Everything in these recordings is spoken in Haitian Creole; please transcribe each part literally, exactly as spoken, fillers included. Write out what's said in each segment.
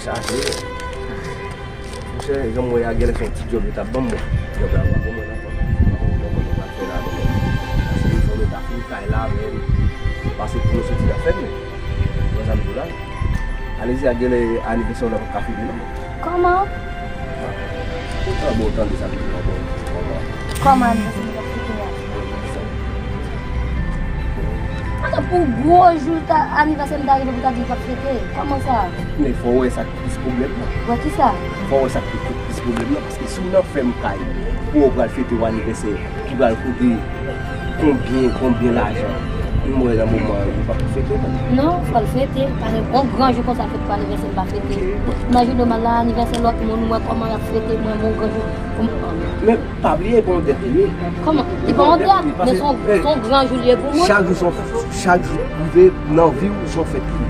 Chaje. Monchè, jan m wè a, genlè se yon ti djòb yo t ap ban m, mwen. Djòb la pa pou mwen ankò. Pa pou mwen, mwen, mwen pral fè la, mwen. Paske m fò nou ta fin kay la, men pase pou nou soti nan fèt, men. Mwen, sa m di w la. Alezi a, genlè anivèsè w la p ap ka fete, non. Kòman? Ou pran bon tan de sa ki pran bon. Kòman? Kòman anivèsè m p ap fete a? Ata pou gwo jou ta anivèsè m ta rive pou ta di l p ap fete. Kòman sa? Men fò w wè sa k plis pwoblèm nan. Wè kisa? Fò w wè sa k plis pwoblèm nan, paske si w nan fèm kay pou w pral fete w anivèsè, ki pral koute konbyen, konbyen lajan? M wè nan moman an, li p ap fete, non. Non, fò l fete. Paske yon gran jou konsa fèt pou anivèsè, m pa fete. Imajine w m al la, anivèsè lòt moun, m wè kòman y ap fete, mwen, yon gran jou pou m. Men pa bliye, pa yon dèt li ye. Kòman? Li pa yon dèt, men se yon, se yon gran jou li ye pou mwen. Chak jou, se yon, chak jou rive nan vi w, se yon fèt li ye.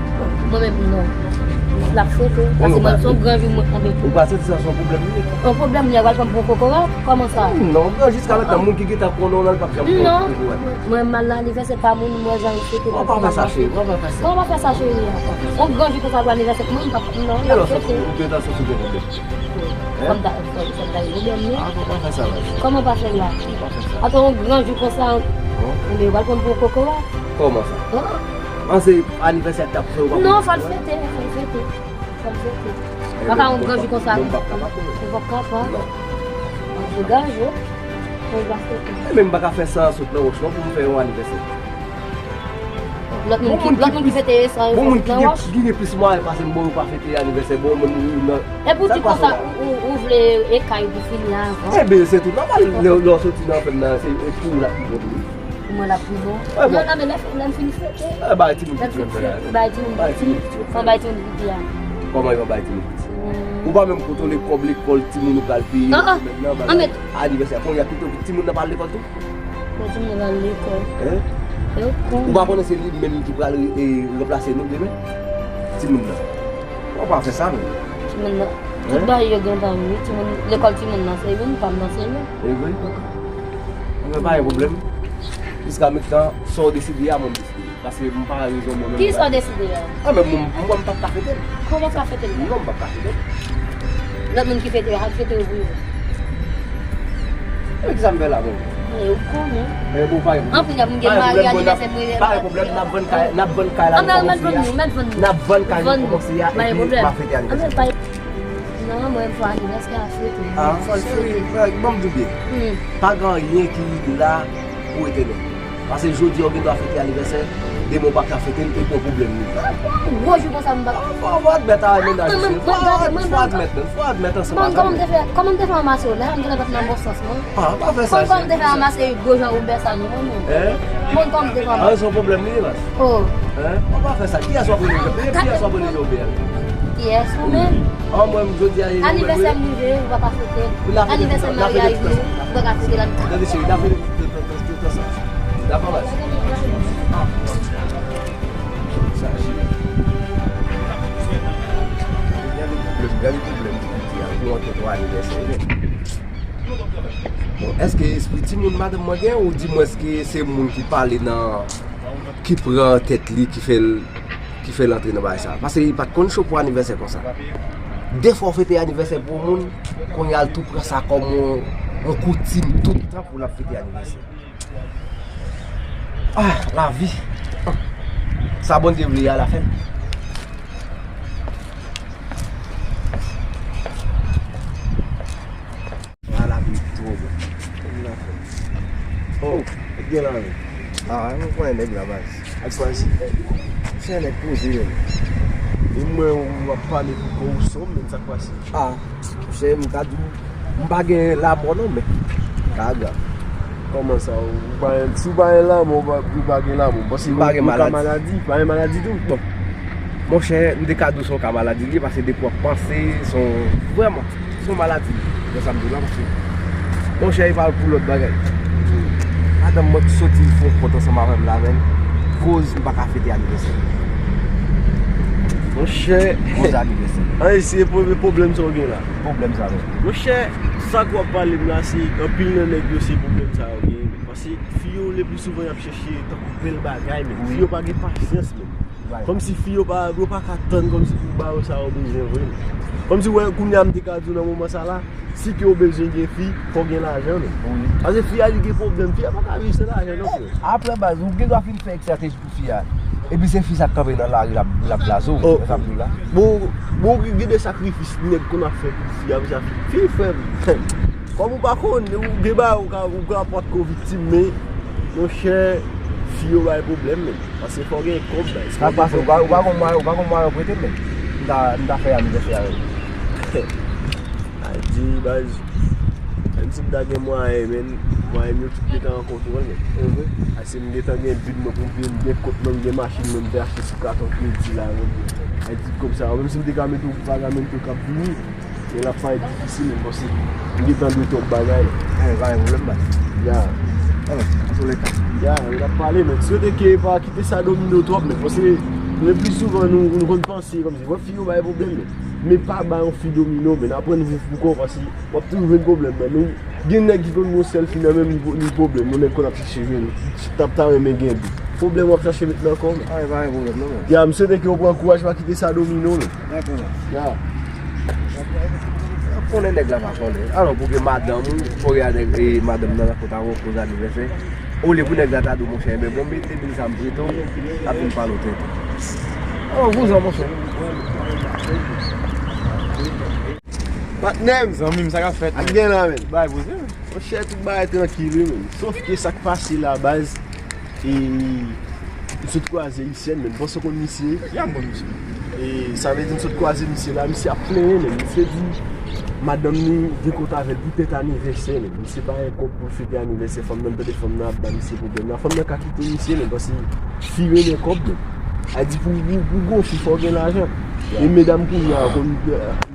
Mwen menm, non. L ap fete, paske mwen, se yon gran jou mwen, anben. Ou pa santi sa se yon pwoblèm li ye? Yon pwoblèm li ye, w al pran pou yon kokorat? Kòman sa? Non, non, jiska mentnan, moun ki gentan konnen w nan, l p ap janm fè yon kokorat. Non. Mwen, m al nan anivèsè pa moun, mwen jan yo fete. W ap pa fè sa, cheri, w ap pa fè sa. Kòman w ap fè sa, cheri? Yon gran jou konsa pou anivèsè pou mwen, m p ap, non, m p ap fete. Ou gentan santi w gen pwoblèm? Hein? Fò m ta, fò, fò m ta gen pwoblèm, wi. Ah, w ap pa fè sa, baz. Kòman w pa fè la? W ap pa fè sa. Atò, yon gran jou konsa, hein? Enben, w al pran pou yon kokorat. Kòman sa? Hein? An se anivèsè k t ap fè, w pa konn. Non, fò l fete, fò l fete. Fò l fete. Pa ka yon gran jou konsa. Mwen, m p ap kapab, non. Ou p ap kapab? Non. An se gaje. Fò l pa fete. E men m pa ka fè san sot nan wòch non pou m fè yon anivèsè. Lòt moun ki, lòt moun ki fete san yo fè sot nan wòch. Bon, moun ki gen, ki gen plis mwayen pase m, bon, yo pa fete anivèsè, bon, menm ou nan. E pou di konsa, ou, ou, ou vle e kay pou fini avan. Enben, se tou nòmal, lè, lè w soti nan fèm nan, se, e pou ou l ap pi bon tou wi. Pou mwen l ap pi bon. Non, non, men lè, lè m fin fete. Bay timoun piti yo fè la. Bay timoun piti. Fò bay timoun piti a. Kòman yo bay timoun piti? Ou pa menm kontwole kòb lekòl timoun ou pral peye, menm nan bagay anivèsè. Kounye a kite timoun nan pa al lekòl tou? Fò timoun nan al lekòl. Hein? Yo konn. Ou pa konnen se li menm ki pral, e, ranplase nou demen? Timoun nan. Ou pa fè sa menm. Timoun nan. Tout bagay yo gen tan yo, wi. Timoun, lekòl timoun nan se youn, pa m nan se youn. E vre? Mwen pa gen pwoblèm. Jiska mentnan, sa w deside a, mwen m deside. Paske m pa rezon mwen menm. Kisa w deside a? A, men mwen, mwen m p ap ka fete l. Kòman w p ap ka fete l? Non, m p ap ka fete l. Lòt moun ki fete yo, al fete yo pou yo. E kisa m fè la menm? Men ou konnen. Men bon, pa gen pwoblèm. Anpil lè moun gen marye, anivèsè, mwen. Pa gen pwoblèm, n ap vann kay, n ap vann kay la, nou kòmanse a. N ap vann kay, nou kòmanse a, epi m ap fete anivèsè. Non, mwen, fò anivèsè a fete. Ah, cheri, ban m di w byen. Pa gen anyen ki la pou etènèl. Paske jodi a w gen dwa fete anivèsè, demen w pa ka fete l, epi yon pwoblèm li. Gwo jou konsa m pa. Ah, fò w admèt a, mennaj ou, cheri. Fò w admèt, fò w admèt ansanm avè m. Kòman m te fè, kòman m te fè ranmase w la? M genlè pa t nan bon sans mwen. Ah, pa fè sa, cheri. Kòman m te fè ranmase gwo jan Robert sa non, non. Hein? Bon, kòman m te fè ranmase? Ah, se yon pwoblèm li ye, baz. Oh. Hein? Ou pa fè sa. Kiyès w ap rele? Kiyès w ap rele Robert? Kiyès ou menm? Ah, mwen, jodi a, anivèsè m rive, ou pa ka fete. Anivèsè maryaj nou, ou pa ka fete la. Tande, cheri, n ap fete. Dakò, baz. Sa, cheri. Gade pwoblèm, gade pwoblèm ki di a pou yon tèt anivèsè, wi. Bon, èske espri timoun madanm mwen gen, ou di mwen èske se moun ki pale nan, ki pran tèt li, ki fè l, ki fè l antre nan bagay sa? Paske li pa t konn cho pou anivèsè konsa. De fwa w fete anivèsè pou yon moun, kounye a l tou pran sa kòm yon, yon koutim tout tan pou l ap fete anivèsè. Ah, lavi. Sa Bondye vle a, l a fè l. Ah, lavi twò bon. Oh, gen la menm. Ah, mwen konnen nèg la, baz. Ak kwa si? Se nèg poze menm. E mwen, w ap pale pou kò w sou menm, sa k pase? Ah, monchè, m ka di w, m pa gen lanmò non, men ka grav. Kòman sa, ou pa, si w pa gen lanmò, ou pa, ou pa gen lanmò? M panse ou ka maladi, pa gen maladi tou? Bon, monchè, m te ka di w se yon ka maladi li ye, paske depi w ap panse, se yon, vrèman, se yon maladi li ye, jan sa m di w la, paske, monchè, e pa pou lòt bagay. Madanm mwen soti fè yon kont ansanm avè m la, menm, koz m pa ka fete anivèsè. Monchè. Koz anivèsè. An, se premye pwoblèm sa w gen la. Pwoblèm sa menm. Monchè, sa k w ap pale m la, se anpil nan nèg yo, se pwoblèm sa yo genyen, men. Paske fi yo, le pli souvan, y ap chèche tankou bèl bagay, men. Wi. Fi yo pa gen pasyans, men. Kòmsi fi yo pa, yo pa ka tann kòmsi pou ba yo sa yo bezwen vre. Kòmsi wè kounye a m te ka di w nan moman sa la, si ke w bezwen gen fi, fò w gen lajan menm. Paske fi a li gen pwoblèm, fi a pa ka viv san lajan non frè. Apre baz, ou gen dwa fin fè estrateji pou fi a. Epi se fi sa k kanpe nan lari l ap, l ap blaze w, sa m di w la. Bon, bon, gen de sakrifis nèg konn ap fè pou fi a, pou sa fi, fi frè m. Kòm ou pa konn, ou gen bagay ou ka, ou ka pa t ko viktim, men, monchè, fi yo bay pwoblèm, men. Paske fò gen kòb, bay. Sa k pase, ou pa, ou pa gon mwayen, ou pa gon mwayen prete, men. M ta, m ta fè anivèsè avè w. Ay di, baz. Menm si m ta gen mwayen, men, mwayen m yo tout gentan an kontwòl, men. Paske m gentan gen bid mwen pou m peye, m gen kont mwen, m gen machin mwen, m te achte sou katon kredi la, men. Ay di kòb sa, menm si m te ka mete w pou paga, men m te k ap vini. Men l ap parèt difisil, men paske m gentan dwe twòp bagay. Anyen, pa gen pwoblèm, baz. Ya. Anyen, antouleka. Ya, men l ap pale, men. Swete ke pa kite sa domine w twòp, men. Paske le pli souvan, nou, nou konn panse kòmsi, wè, fi yo bay pwoblèm, men. Men pa ba yon fi domine w, men. Aprann viv pou kò w, paske w ap toujou jwenn pwoblèm, men. Nou, gen nèg ki konn gen yon sèl fi nan men l, li, li pwoblèm. Yon nèg konn ap chache jwenn. T ap ta renmen gen de. Pwoblèm w ap chache met nan kò w, men. Anyen, pa gen pwoblèm, non, men. Ya, m swete ke w pran kouraj, pa kite sa domine w, men. Dakò, baz. Ya. Konnen nèg la pa konnen. Alò, pou gen madanm ou, fò w gen nèg, e, madanm nan, nan kont avè w, koz anivèsè. Olye pou nèg la ta di w, monchè, enben, bon, mete mil sa m prete w, l ap vin pale w tenten. Alò, vouzan, monchè. Patnè m. Zanmi m, sa k ap fèt, ak men? Gen la, men. Bay poze, men. Monchè, tout bagay trankil, wi, men. Sof ke sa k pase la, baz, e, m sot kwaze Isyèn, men m panse w konn misye. Ya, m konn misye. E sa vle di m sot kwaze misye la, misye ap plenyen, men misye di madanm li gen kont avè l poutèt anivèsè, men misye pa gen kòb pou l fete anivèsè fanm nan, tande fanm nan ap ba misye pwoblèm la. Fanm nan ka kite misye, men paske fi renmen kòb, men. A di pou, pou, pou gon fi, fò w gen lajan. Ya. E medam kounye a, konn,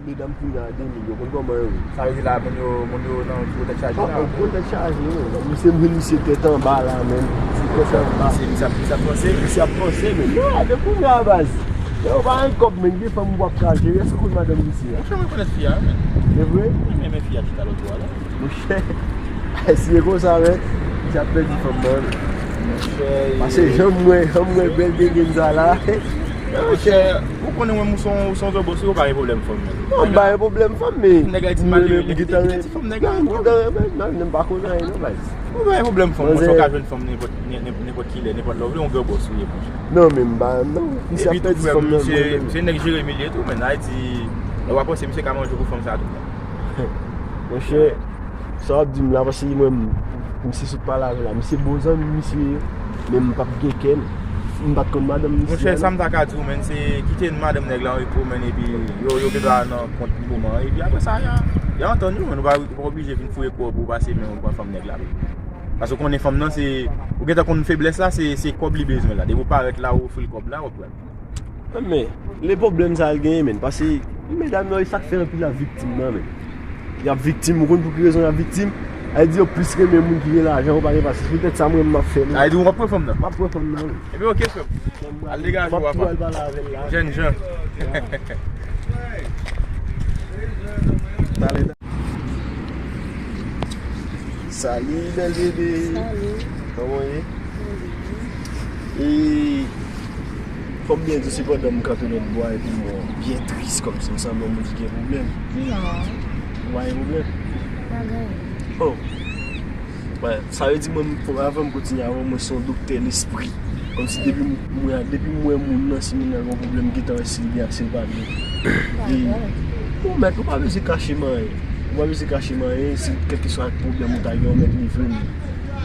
medam kounye a de mil, yo konn kòman yo ye. Sa vle di la, moun yo, moun yo nan gwo tèt chaje la. Ah, gwo tèt chaje, wi. Misye m jwenn misye tèt anba la, men. Misye tèt anba. Misye, misye ap, misye ap panse. Misye ap panse, men. Non, de kounye a, baz. Lè yo pa gen kòb, men, gen fanm ou p ap ka jere. Èske w konn madanm misye a? Monchè, mwen konèt fi a, men. Se vre? Wi, men, men fi a chita lòt bò a la. Monchè. Si e konsa, men, misye ap pèdi fanm nan, men. Monchè. Paske jan m wè, jan m wè bèl gengèn sa la. Monchè, ou konnen mwen, m son, son zo bòs, ou pa gen pwoblèm fanm, men. Non, m pa gen pwoblèm fanm, men nèg la di m al, li kite ti fanm nèg la. Non, m gentan renmen, non, m pa konnen anyen, non, baz. Ou pa gen pwoblèm fanm, monchè, ou ka jwenn fanm nenpòt, nen-, nen-, nenpòt kilè, nenpòt lè w vle, yon gran bòs ou ye, monchè. Non, men m pa, non, misye ap pèdi fanm nan, mwen menm. Epi tou, frè m, misye, misye nèg jere milye tou, men, sa vle di, lè w ap panse, misye ka manje pou fanm sa tou. Monchè, sa w ap di m la, paske mwen, m, misye sot pale avè la. Misye bon zanmi m misye ye, men m p ap gen kè, m pa t konn madanm misye. Monchè, sa m ta ka di w, men, se kite madanm nèg la an repo, men, epi yo, yo gen dwa nan kont li moman. Epi apre sa, y a, y a antann yo, men, ou pa, ou pa oblije vin fouye kò w pou w pase men w pran fanm nèg la. Paske w konnen fanm nan, se, ou gentan konn feblès la, se, se kòb li bezwen la. Depi w parèt la, ou ofri l kòb la, w ap pran. Men, le pwoblèm sa l genyen, men, paske medam yo, e sa k fè anpil ap viktim nan, men. Y ap viktim, ou konn pou ki rezon y ap viktim? Sa vle di yo plis renmen moun ki gen lajan, ou pa gen pasyans. Poutèt sa, mwen, m ap fè, men. Sa vle di w ap pran fanm nan? M ap pran fanm nan, wi. Ebyen, oke, frè m. Al degaje w, papa. M ap tou al pale avè l la. Jènjan. Pale. Salut, bèl bebe. Salut. Kòman w ye? Mwen byen. E, fò m byen di w, se pandan m kanpe lòt bò a, epi m wè w byen tris, kòmsi m sanble yon moun ki gen pwoblèm. Non. Ou pa gen pwoblèm? Pa gen. Oh. Bon, sa vle di mwen, fò, avan m kontinye avè w, mwen se yon doktè lespri. Kòmsi depi m, mwen, depi m wè moun nan, si moun nan gen yon pwoblèm, m gentan wè si l byen ak si l pa byen. E, ou mèt, ou pa bezwen kache m anyen. Ou pa bezwen kache m anyen, si kèlkeswa pwoblèm ou ta gen, ou mèt livre m li.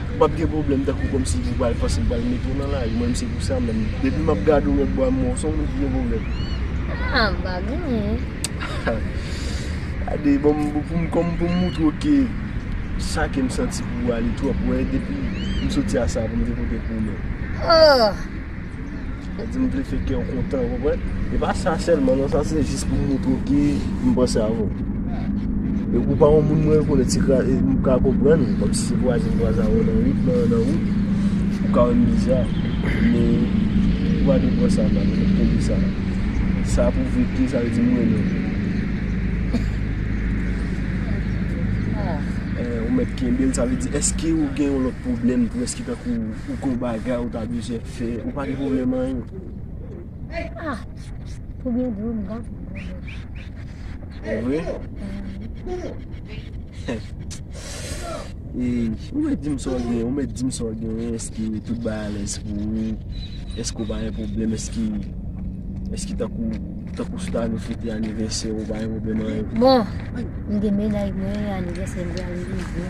Ou p ap gen pwoblèm tankou kòmsi ou pral panse m pral mete w nan lari. Mwen, m se pou sa menm. Depi m ap gade w lòt bò a, m wè w se yon moun ki gen pwoblèm. Ah, m pa genyen. Gade, bon, m, pou m, kòm pou m moutre w ke sa ke m santi pou ou a, li twòp. Wè, depi m soti a sa, pou m te pote pwoblèm. Oh! Sa di m vle fè kè w kontan, ou konprann? E pa sa sèlman, non, sa se jis pou m moutre w ke m panse avè w. E ou pa yon moun mwen rekonèt, se kra-, e m ka konprann, kòmsi se vwazen m kwaze avè w nan rit, nan, nan wout, ou ka wè m biza. Men, ou pa dwe pran sa mal, ou mèt kenbe sa. Sa pwouve ke sa vle di m renmen w. Ah. Eh, ou mèt kenbe l, sa vle di, èske ou gen yon lòt pwoblèm tou? Èske tankou ou gen yon bagay ou ta bezwen fè, ou pa gen pwoblèm anyen? Ah, pou byen di w, m pa konn. Vre? E, ou mèt di m sa w genyen, ou mèt di m sa w genyen, èske tout bagay alèz pou ou, èske w pa gen pwoblèm, èske, èske tankou, tankou si w ta vle fete anivèsè, ou pa gen pwoblèm anyen? Bon, m gen mennaj mwen, anivèsè m pral rive.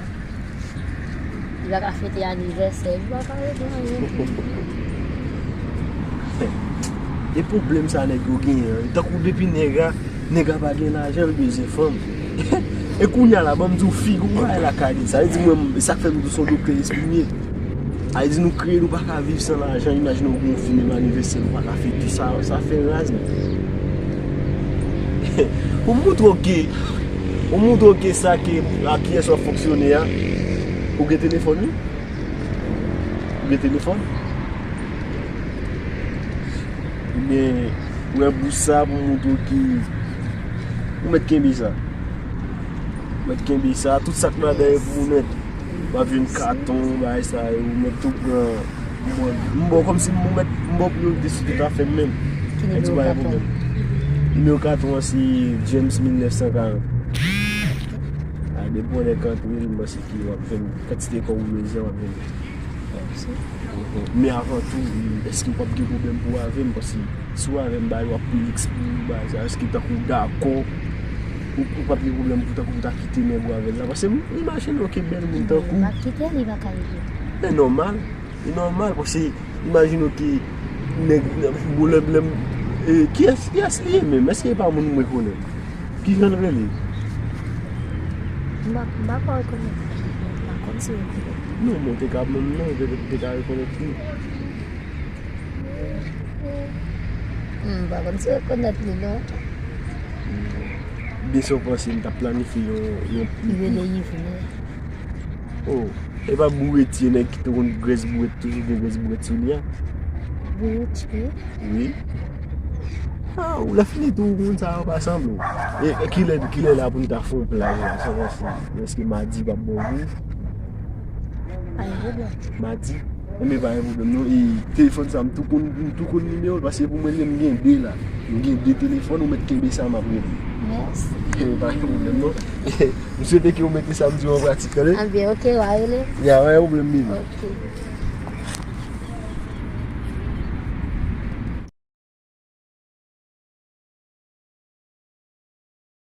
Li pa ka fete anivèsè, li pa ka regle anyen. E pwoblèm sa nèg yo genyen an. Tankou depi nèg la, nèg la pa gen lajan, l bezwen fanm. E kounye a la, ban m di w, figi w pa lakay li. Sa vle di mwen, e sa k fè m di w se yon doktè espri m ye. Sa vle di nou kreye, nou pa ka viv san lajan. Imajine w gen yon fim, anivèsè, nou pa ka fete sa, sa fè raz, men. Pou m montre w ke, pou m montre w ke sa ke, a kiyès w ap fonksyone a, ou gen telefòn, wi? Ou gen telefòn? Ebyen, ou wè bous sa pou montre w ki ou mèt kenbe sa. Ou mèt kenbe sa, tout sa k ladan yo pou ou nèt. W ap jwenn katon, bagay sa yo, ou mèt tou pran. M ba w kòmsi m mèt, m ba w priyorite sou tout afè m menm. Ki nimewo katon? Nimewo katon an se James mil nèf san karant. A, depi w wè lè k antre, m panse ke w ap jwenn kantite kòb ou bezwen, w ap jwenn. Men avan tou, èske w p ap gen pwoblèm pou w avè m? Paske si w avè m, bagay yo ap pi liks pou ou, bagay sa, èske tankou w dakò, ou, ou p ap gen pwoblèm pou tankou w ta kite nèg ou avè l la? Paske m imajine w ke bèl moun tankou. M ap kite li, pa ka rive. E nòmal, e nòmal, paske imajine w ke nèg, lè, lè, e, kiyès, kiyès li ye menm? Èske e pa moun m rekonèt? Kijan l rele? M pa, m pa kwè w rekonèt li. M pa konn si w rekonèt li. Non, mwen te ka, non, te, te ka rekonèt li. Hmm, m pa konn si w rekonèt li, non. Byen si w panse m t ap planifye yon, yon... Li rele Yvenet. Oh, e pa Bouretye, nèg ki te konn grès bourèt, toujou gen grès bourèt sou li a? Bouretye? Wi. Ah, ou lè fini tou, moun sa yo pa sanble w. E, e kilè, kilè la pou n ta fè yon plaj la, sa vle di, èske madi p ap bon pou ou? Pa gen pwoblèm. Madi? Enben pa gen pwoblèm non. E telefòn sa, m tou konn, m tou konn nimewo l, paske pou mwen menm m gen de la. M gen de telefòn, ou mèt kenbe sa, m ap rele. Mèsi. Enben pa gen pwoblèm non. M swete ke ou mete sa m di w an pratik, tande? Anben, ok, w a rele. Ya, pa gen pwoblèm, baby. Ok.